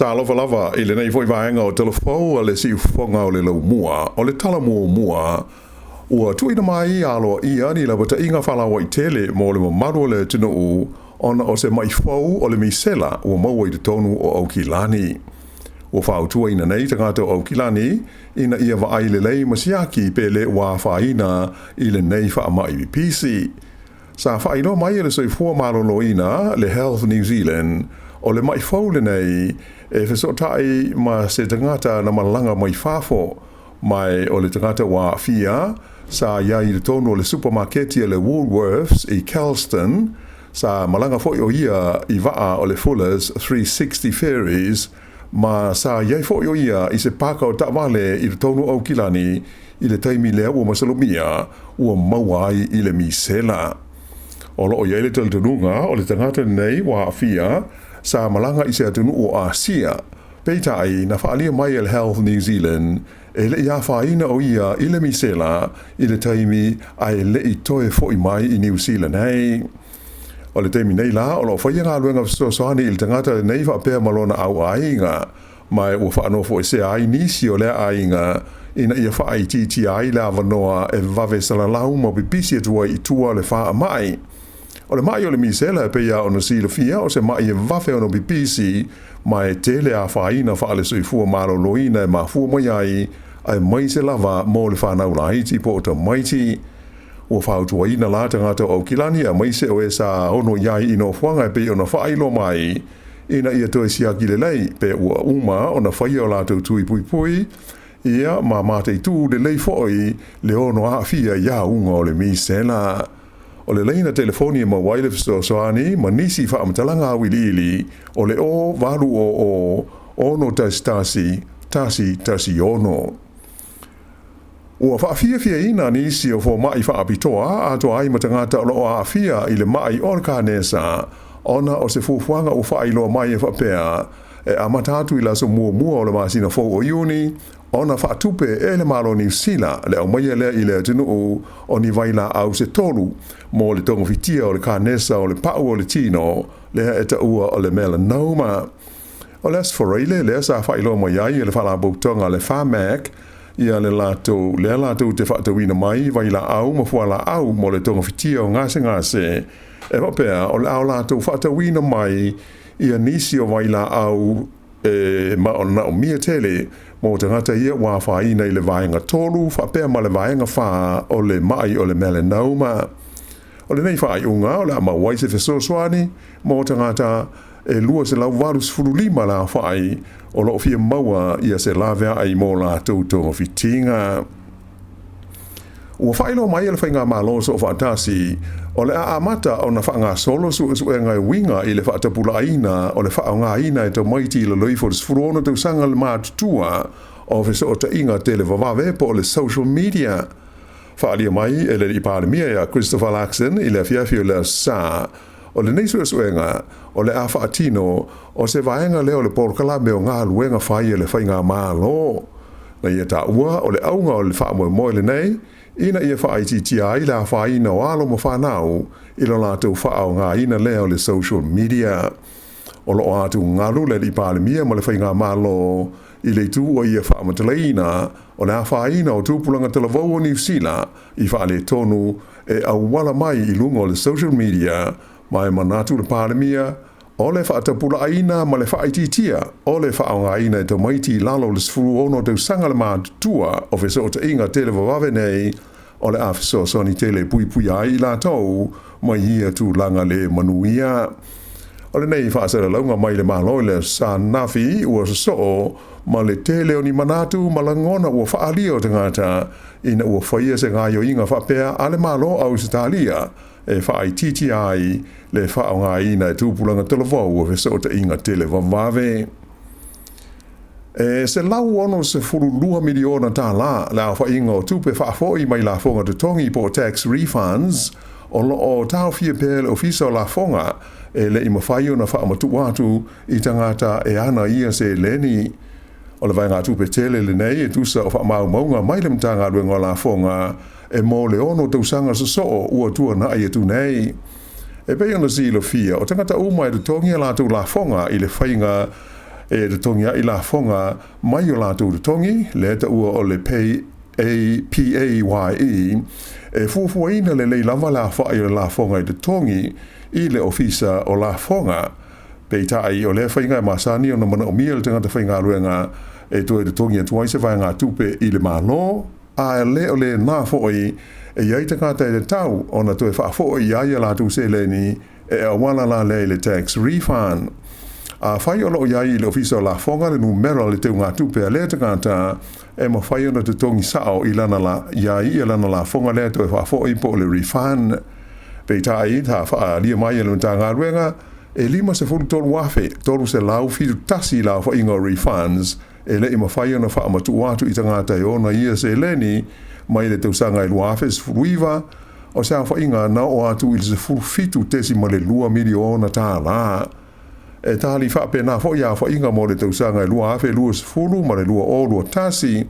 Talofa lava i lenei foi vaega o Talafou a le Siufofoga o le Laumua. O le tala muamua ua tuuina mai aloaia ni lapataiga faalauaitele mo le mamalu o le atunuu ona o se ma'i fou o le misela ua maua i totonu o Aukilani. Ua fautuaina nei tagata o Aukilani ina ia vaai lelei ma siaki pe le ua afaina i lenei faamai pipisi. Sa faailoa mai e le Soifua Maloloina, le Health New Zealand, o le ma'i fou lenei e fesootai ma se tagata na malaga mai fafo, ma o le tagata ua aafia sa i ai i totonu o le supamaketi a le Woolworths i Kelston. Sa malaga foi o ia i vaa o le Fullers 360 Ferries, ma sa i ai foi o ia i se paka o taavale i totonu o Aukilani i le taimi lea ua masalomia ua maua ai i le misela. O loo i ai le talitonuga o le tagata lenei ua aafia sa malaga i se atunuu o Asia. Peitai na faaalia mai e le Health New Zealand e le i afaina o ia i le misela i le taimi ae le i toe foi mai i Niu Sila nei. O le taimi nei la o loo faia galuega fesoasoani i le tagata lenei faapea ma lona auaiga, ma ua faanofoesea ai nisi o lea aiga ina ia faaitiitia ai le avanoa e vave salalau ma pipisi atu ai i tua le faamai. O le mai o le misela e pei ona silafia o se mai e vave ona pipisi, ma e tele afaina faale-soifua maloloina e mafua mai ai, aemaise lava mo le fanau laiti po o tamaiti. Ua fautuaina la tagata o Aukilani aemaise o e sa ono i ai i nofoaga e pei ona faailoa mai ina ia toe siaki lelei pe ua uma ona faia o latou tui puipui ia ma mataitū lelei foi le ono aafia i auga o le misela. O le laina telefoni e maua ai le fesoasoani ma nisi faamatalaga auiliili o le 0 8 0 0 6 1 1 1 6. Ua faafiafiaina nisi o fomai faapitoa atoa ai ma tagata o loo aafia i le mai o le kanesa ona o se fuafuaga ua faailoa mai e faapea e amata atu i le aso 1 o le masina fou o Iuni ona faatupe e le Malo Niu Sila le aumaia lea i le atunuu o ni vailaau se tolu mo le togafitia o le kanesa o le pau o le tino lea e taua o le melanoma. O le Aso Faraile lea sa faailoa mai ai e le Faalapotopotoga le Pharmac ia le latou lea latou te faatauina mai vailaau ma fualaau mo le togafitia o gasegase e faapea o le a latou faatauina mai ia nisi o vailaau e manaomia tele mo tagata ia ua afaina i le vaega 3 faapea ma le vaega 4 o le mai o le melanoma. O lenei faaiuga o le a maua ai se fesoasoani mo tagata e 285 le aofai o loo fia maua ia se laveai mo latou togafitiga. Ua faailoa mai e le Faigamalo Soofaatasi o le a amata ona faagasolo suesuega e uiga i le faatapulaaina o le faaaogaina e tamaiti i lalo ifo o le 16 tausaga le matutua o fesootaiga televavave po o le social media. Faaalia mai e le alii Palemia ia Christopher Luxon i le afiafi o le Aso Sa o lenei suesuega o le a faatino o se vaega lea o le polokalame o galuega fai e le Faigamalo. Na ia taua o le auga o le faamoemoe lenei ina ia faaitiitia ai le afaina o alo ma fanau i lo latou faaaogaina lea o le social media. O loo atugalu le alii Palemia ma le Faigamalo i le itu ua ia faamatalaina o le afaina o tupulaga talavou o Niu Sila i faaletonu e auala mai i luga o le social media, ma e manatu le Palemia o le faatapulaaina ma le faaitiitia o le faaaogaina e tamaiti i lalo o le 16 tausaga le matutua o fesootaiga televavave nei o le a fesoasoani tele e puipuia ai i latou mai ia tulaga le manuia. O lenei faasalalauga mai le Malo i le Aso Sa ananafi ua sosoo ma le tele o ni manatu ma lagona ua faaalia o tagata ina ua faia se gaoioiga faapea a le Malo o Ausetalia e faaitiitia ai le faaaogaina e tupulaga talavou o fesootaiga televavave. E $162 miliona tala le aofaiga o tupe faafoi mai lafoga totogi po o tax refunds o loo taofia pea e le Ofisa o Lafoga e le i mafai ona faamatuu atu i tagata e ana ia seleni. O le vaegatupe tele lenei e tusa o faamaumauga mai le Matagaluega o Lafoga e mo le 6 tausaga sosoo ua tuanai atu nei. E pei ona silafia o tagata uma e totogi a latou lafoga i le faiga e totogi ai lafoga mai o latou totogi, lea e taua o le Pay A PAYE, e fuafuaina lelei lava le aofai o le lafoga e totogi i le Ofisa o Lafoga. Peitai, o lea faiga e masani ona manaomia e le tagata faigaluega e toe totogi atu ai se vaegatupe i le Malo, a e le o lena foi e i ai tagata e tatau ona toe faafoi i ai a latou seleni e auala la lea i le tax refund. Afai o lo o i ai i le Ofisa o Lafoga le numera o le teugatupe a lea tagata, e mafai ona totogi sao i lana la, iā ia lana lafoga lea toe faafoi po o le refund. Peitai, sa faaalia mai e le Matagaluega, e 53,371 le aofaiga o refunds e le i mafai ona faamatuu atu i tagata e ona ia seleni mai le tausaga e 2019, o se aofaiga na oo atu i le $17.2 miliona. E tali faapena foi aofaiga mo le tausaga e 2020 ma le 2021.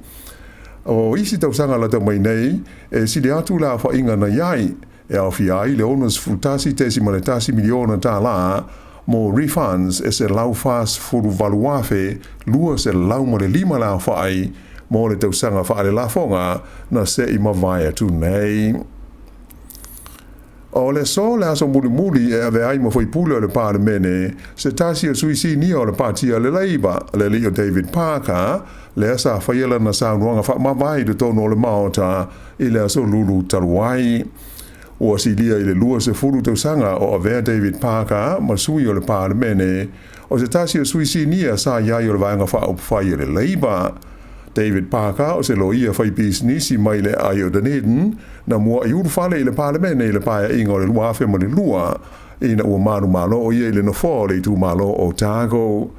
O isi tausaga lata mai nei, e sili atu le aofaiga na i ai, e aofia ai le $61.1 miliona mo refunds e 148,205 le aofai mo le tausaga faalelafoga na se i mavae atu nei. O le aso le aso mulimuli e avea ai ma faipule o le Palemene se tasi o sui sinia o le Pati a le Labour, le alii o David Parker, lea sa faia lana saunoaga faamavae i totonu o le Maota i le aso Lulu talu ai. Ua silia i le 20 tausaga o avea David Parker ma sui o le Palemene, o se tasi o sui sinia sa i ai o le Vaega Faaupufai a le Labour. David Parker o se loia faipisinisi mai le aai o Dunedin, na mua'i ulufale i le Palemene i le Paeaiga o le 2002, ina ua manumalo o ia i le nofoa o le itumalo o Otago.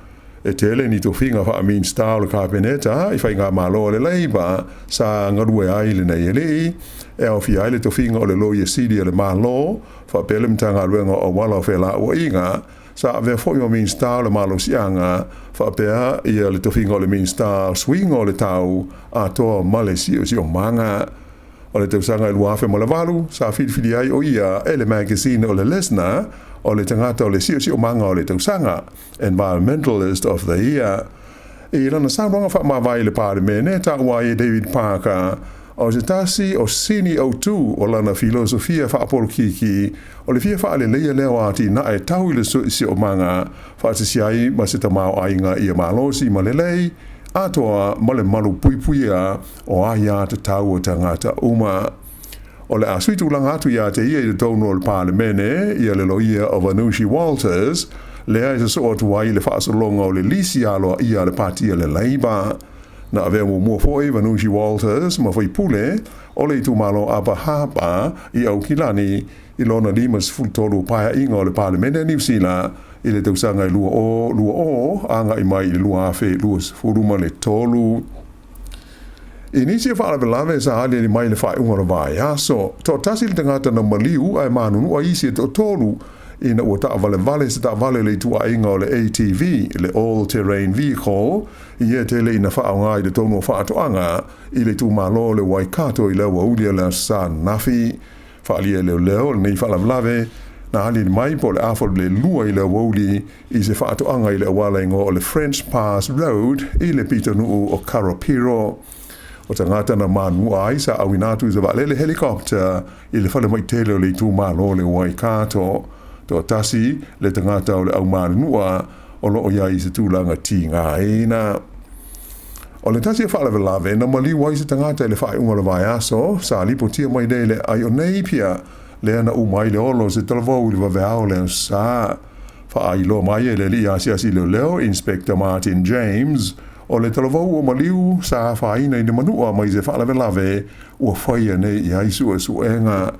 E tele ni tofiga faa-Minisita o le Kapeneta i faigamalo a le Labour sa galue ai lenei alii, e aofia ai le tofiga o le Loia Sili a le Malo, faapea le Matagaluega o Auala o Felauaiga. Sa avea foi ma Minisita o le Malosiaga, faapea ia le tofiga o le Minisita o Suiga o le Tau atoa ma le Siosiomaga. O le tausaga e 2008, sa filifili ai o ia e le magazine o le Listener o le tagata o le siosiomaga o le tausaga, Environmentalist of the Year. I lana saunoaga faamavae i le Palemene, taua ai e David Parker, o se tasi o sini autu o lana filosofia faapolokiki, o le fia faaleleia lea o atinae tau i le siosiomaga, faatasi ai ma se tamaoaiga ia malosi ma lelei, atoa ma le malupuipuia o aiatatau a tagata uma. O le a sui tulaga atu ia te ia i totonu o le Palemene ia le loia o Vanushi Walters, lea e sosoo atu ai i le faasologa o le lisi aloaia a le Pati a le Labour. Na avea muamua foi Vanushi Walters ma faipule o le itumalo Upper Harbour i Aukilani i lona 53 paeaiga o le Palemene a Niu Sila i le tausaga e 2020 agai mai i le 2023. I nisi o faalavelave sa aliali mai i le faaiuga o le vaiaso, toatasi le tagata na maliu ae manunua isi e toatolu ina ua taavalevale se taavale le ituaiga o le ATV, le All Terrain Vehicle, ia tele ina faaaoga i totonu o faatoaga i le itumalo o le Waikato i le aoauli o le Aso Sa ananafi. Faaalia e leoleo lenei faalavelave na aliali mai po o le 1:30 i le aoauli i se faatoaga i le auala igoa o le French Pass Road i le pitonuu o Karapiro. O tagata na manunua ai sa auina atu i se vaalele helicopter i le falemai tele o le itumalo o le Waikato. Toatasi le tagata o le au manunua o lo o i ai i se tulaga tigaina. O le tasi o faalavelave na maliu ai se tagata i le faaiuga o le vaiaso, sa lipotia mai nei le aai o Napier, lea na uma ai le olo o se talavou i le vaveao o le Aso Sa. Faailoa mai e le alii asiasi leoleo, Inspector Martin James, o le talavou ua maliu sa afaina i le manua mai se faalavelave ua faia nei i ai suesuega.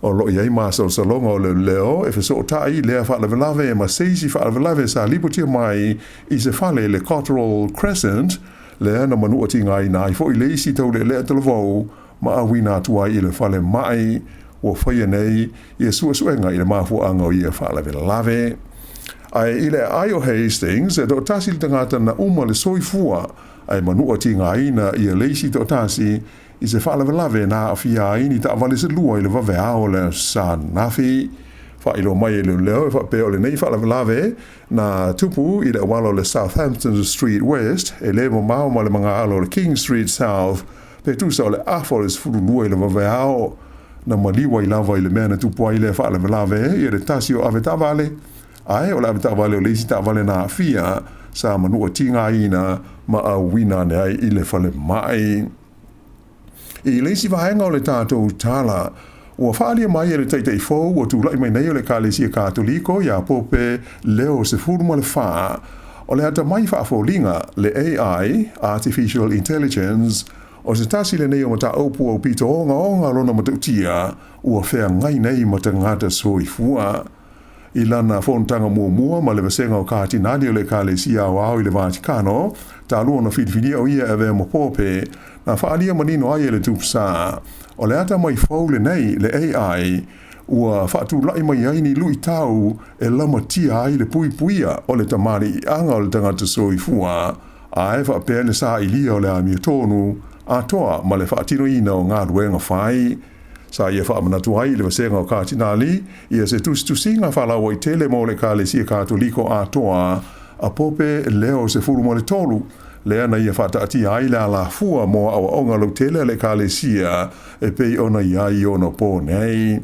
O lo o i ai masalosaloga o leoleo e fesootai lea faalavelave ma se isi faalavelave sa lipotia mai i se fale i le Cotterell Crescent, lea na manua tigaina ai foi le isi taulealea talavou ma auina atu ai i le falemai. Ua faia nei ia suesuega i le mafuaaga o ia faalavelave. Ae i le aai o Hastings, e toatasi le tagata na uma le soifua, ae manua tigaina ia le isi toatasi i se faalavelave na aafia ai ni taavale se lua i le vaveao o le Aso Sa ananafi. Faailoa mai e leoleo e faapea o lenei faalavelave na tupu i le auala o le Southampton Street West e le mamao ma le magaalo o le King Street South pe tusa o le afa o le 12 i le vaveao. Na maliu ai lava i le mea na tupu ai lea faalavelave ia le tasi o avetaavale, ae o le avetaavale o le isi taavale na aafia sa manua tigaina ma auina ane ai i le falemai. I le isi vaega o le tatou tala, ua faaalia mai e le Taitai fou ua tulai mai nei o le Ekalesia Katoliko ia Pope Leo XIV, o le atamai faafoliga, le AI, Artificial Intelligence, o se tasi lenei o mataupu aupito ogaoga lona matautia ua feagai nei ma tagata soifua. I lana fonotaga muamua ma le vasega o Katinali o le Ekalesia Aoao i le Vatikano, talu ona filifilia o ia e avea ma Pope, na faaalia manino ai e le Tupusa, o le atamai fou lenei, le AI, ua faatulai mai ai ni luitau e lamatia ai le puipuia o le tamaliiaga o le tagata soifua, ae faapea le sailia o le amiotonu atoa ma le faatinoina o galuega fai. Sa ia faamanatu ai i le vasega o Katinali ia se tusitusiga faalauaitele mo le Ekalesia Katoliko atoa a Pope Leo XIII, lea na ia faataatia ai le alafua mo aoaoga lautele a le Ekalesia e pei ona i ai i ona po nei.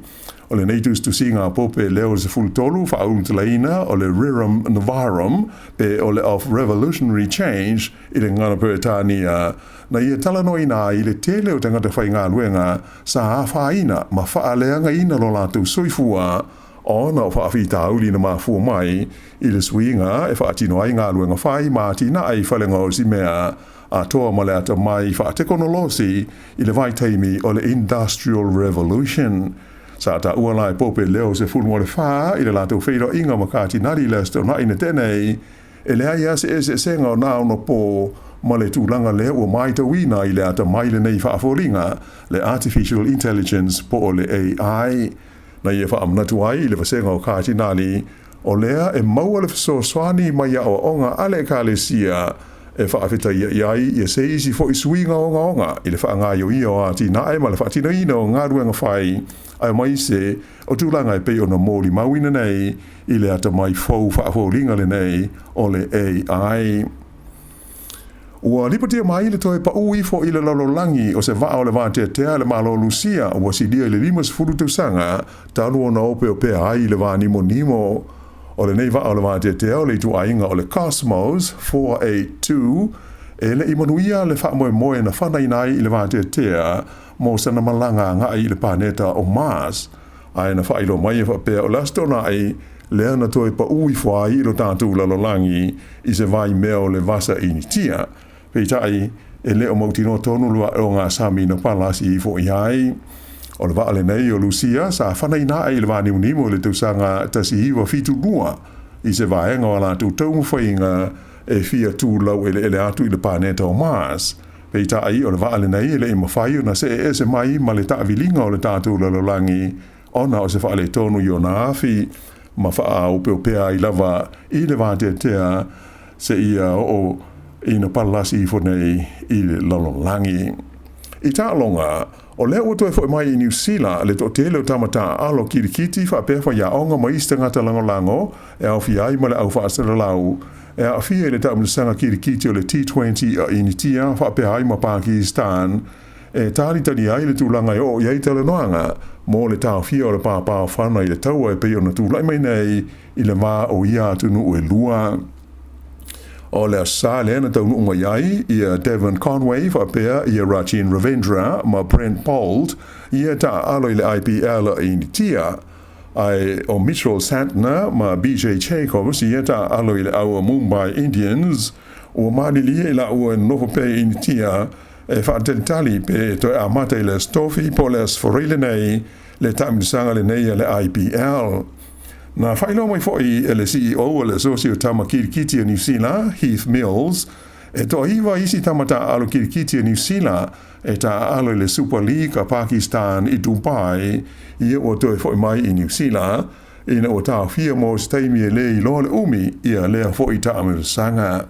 O lenei tusitusiga a Pope Leo XIII faaulutalaina o le Rerum Novarum pe o le of Revolutionary Change i le gagana Peretania, na ia talanoaina ai le tele o tagata faigaluega sa afaina ma faaleagaina lo latou soifua ona o faafitauli na mafua mai i le suiga e faatino ai galuega fai ma atinae i falegaosimea atoa ma le atamai faatekonolosi i le vaitaimi o le Industrial Revolution. Sa taua la e Pope Leo XIV i le latou feiloaiga ma Katinali i le Aso Toonai na tea nei, e leai lava se eseesega o na onopo ma le tulaga lea ua matauina i le atamai lenei faafoliga, le Artificial Intelligence po o le AI. Na ia faamanatu ai i le vasega o Katinali, o lea e maua le fesoasoani mai aoaoga a le Ekalesia e faafetaia i ai ia se isi foi suiga ogaoga i le faagaoioia o atinae ma le faatinoina o galuega fai, aemaise o tulaga e pei ona molimauina nei i le atamai fou faafoliga lenei o le AI. Ua lipotia mai le toe paʻu ifo i le lalolagi o se vaa o le vateatea a le Malo o Lusia ua silia i le 50 tausaga talu ona opeopea ai i le va nimonimo. O lenei vaa o le vateatea o le ituaiga o le Cosmos 482 e le i manuia le faamoemoe na fanaina ai i le vateatea mo sana malaga agai i le paneta o Mars. Ae na faailoa mai e faapea o le Aso Toonai lea na toe paʻu ifo ai i lo tatou lalolagi i se vaimea o le Vasa Initia. Peitai, e le o mautinoa tonu le vaeogasami na palasi ifo i ai. O le vaa lenei o Lusia sa fanaina ae i le vānimunimu i le tausaga 1972 i se vaega o a latou taumafaiga e fia tulau eleele atu i le paneta o Mars. Peitai, o le vaa lenei e le i mafai ona see ese mai ma le taaviliga o le tatou lalolagi ona o se faaletonu i ona afi ma faaopeopea ai lava i le vateatea seia oo ina palasi ifo nei i le lalolagi. I taaloga, o lea ua toe foi mai i Niu Sila le toatele o tama taaalo kilikiti faapea faiaoga ma isi tagata lagolago e aofia ai ma le au faasalalau e aafia i le taamilosaga kilikiti o le T20 a Initia faapea ai ma Pakistan e talitali ai le tulaga e oo i ai talanoaga mo le taofia o le pāpāofana i le taua e pei ona tulai mai nei i le va o ia atunuu e lua. O le Aso Sa lea na taunuu mai ai ia Devon Conway faapea ia Rachin Ravindra ma Brent Boult ia taaalo i le IPL a Initia. Ae o Mitchell Santner ma BJ Jacobs ia taaalo i le au a Mumbai Indians ua malilie i laua e nonofo pea i Initia e faatalitali pe toe amata i le Aso Tofi po o le Aso Faraile lenei le taamilosaga lenei a le IPL. Na faailoa mai foi e le CEO o le Asosi o Tama Kirikiti a Niu Sila, Heath Mills, e toaiva isi tama taaalo kirikiti a Niu Sila e taaalo i le Super League a Pakistan i Dubai ia ua toe foi mai i Niu Sila ina ua taofia mo se taimi e le iloa le umi ia lea foi taamilosaga.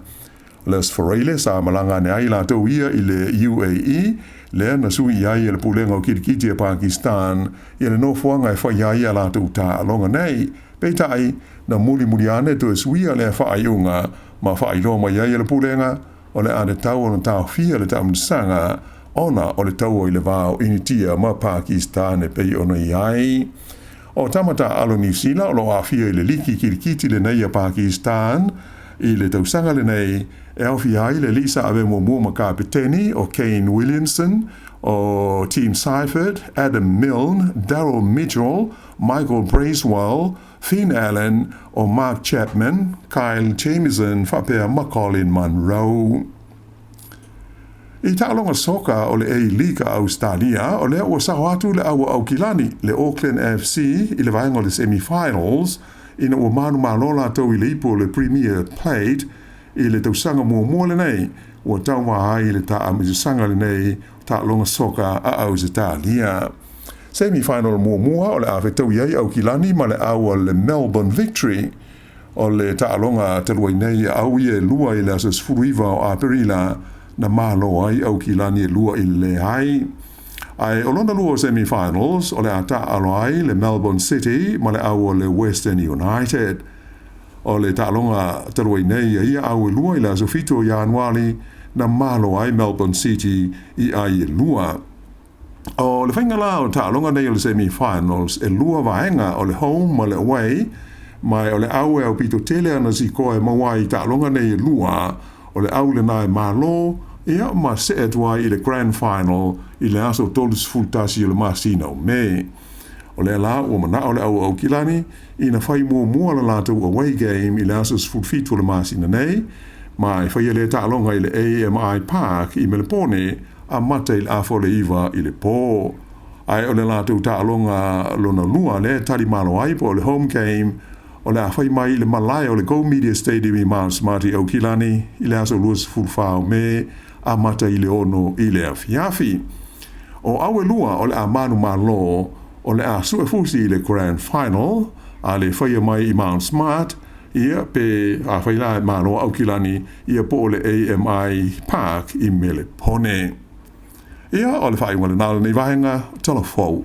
Les Fereile sa malaga ane ai latou ia i le UAE, lea na sui i ai e le Pulega o Kirikiti a Pakistan i le nofoaga e faia ai a latou taaloga nei. Peitai, na mulimuli ane toe suia lea faaiuga ma faailoa mai ai e le Pulega o le a tatau ona taofia le taamilosaga ona o le taua i le va o Initia ma Pakistan e pei ona i ai. O tama taaalo Niu Sila o lo o aafia i le liki kirikiti lenei a Pakistan i le tausaga lenei e aofia ai le alii sa avea muamua ma kapeteni o Kane Williamson, o Tim Seifert, Adam Milne, Daryl Mitchell, Michael Bracewell, Finn Allen, o Mark Chapman, Kyle Jamieson faapea ma Colin Munro. I taaloga soka o le A-League a Ausetalia, o lea ua sao atu le au a Aukilani, le Auckland FC, i le vaega o le semi-finals, ina ua manumalo latou i le ipu o le Premier Plate i le tausaga muamua lenei ua tauva ai i le taamilosaga lenei o taaloga soka a Ausetalia. Semi-final muamua o le a fetaui ai Aukilani ma le au a le Melbourne Victory. O le taaloga talu ai nei a au ia e lua i le aso 19 o Aperila na malo ai Aukilani e 2-0. Ae o lona lua o semi-finals o le a taaalo ai le Melbourne City ma le au o le Western United. O le taaloga talu ai nei a ia au e lua i le aso 7 o Ianuali na malo ai Melbourne City i ai e lua. O le faiga la o taaloga nei o le semi-finals e lua vaega o le home ma le away, ma o le au e aupito tele ana sikoa e maua ai i taaloga nei e lua, o le au lena e malo, ia ma see atu ai i le grand final i le aso 31 o le masina o Me. O lea la ua manao le au Aukilani ina fai muamua le latou away game i le aso 17 o le masina nei, ma e faia lea taaloga i le AMI Park i Melepone amata i le 8:30 i le po. Ae o le latou taaloga lona lua lea e tali malo ai po o le home game o le a fai mai i le malae o le Go Media Stadium i Mount Smart i Aukilani i le aso 24 o Me amata i le 6 i le afiafi. O au e lua o le a manumalo o le a suefusi i le Grand Final a le faia mai i Mount Smart, ia pe afai la e malo Aukilani ia po o le AMI Park i Melepone. Ia, o le faaiuga lena o lenei vaega, tala fou.